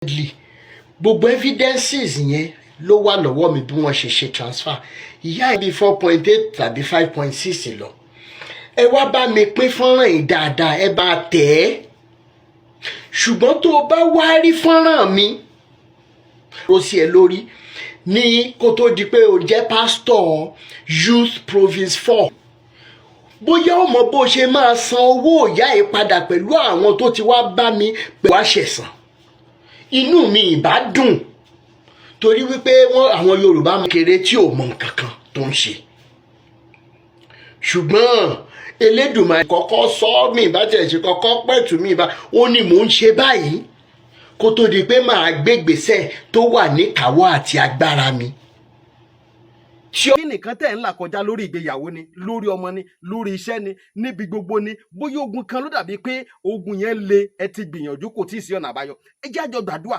Allegedly, gbogbo evidences yẹn ló wà lọ́wọ́ mi, bí wọ́n ṣe ṣe transfer ìyá ẹ̀ bíi 4.8 tàbí 5.6 lọ. Ẹ wá bá mi pín fọ́nrán yìí dáadáa, ẹ bá tẹ̀ ẹ́. Ṣùgbọ́n tó o bá wá rí fọ́nrán mi ó sí ẹ lórí ní kó tó di pé o jẹ́ pásítọ̀ Youth Province 4, bóyá o mọ bó ṣe máa san owó ìyá ẹ padà pẹ̀lú àwọn tó ti wá bá mi pẹ̀lú àṣẹ̀sán. Inú mi ìbá dùn torí wípé wọ́n àwọn Yorùbá kéré tí ò mọ nǹkan kan tó ń ṣe, ṣùgbọ́n Elédùmarè kọ́kọ́ sọ mí ìbá tiẹ̀ ṣe kọ́kọ́ pẹ̀tù mí ìbá ó ní mò ń ṣe báyìí kó tó di pé màá gbégbèsè tó wà níkàáwọ́ àti agbára mi. Kí nìkan tẹ̀ ń là kọjá lórí ìgbéyàwó ni, lórí ọmọ ni, lórí iṣẹ́ ni, níbi gbogbo ni, bóyá ogun kan ló dàbí pé ogun yẹn le, ẹ ti gbìyànjú, kò tí ì sí ọ̀nà àbáyọ, ẹ jẹ́ àjọ gbàdúrà.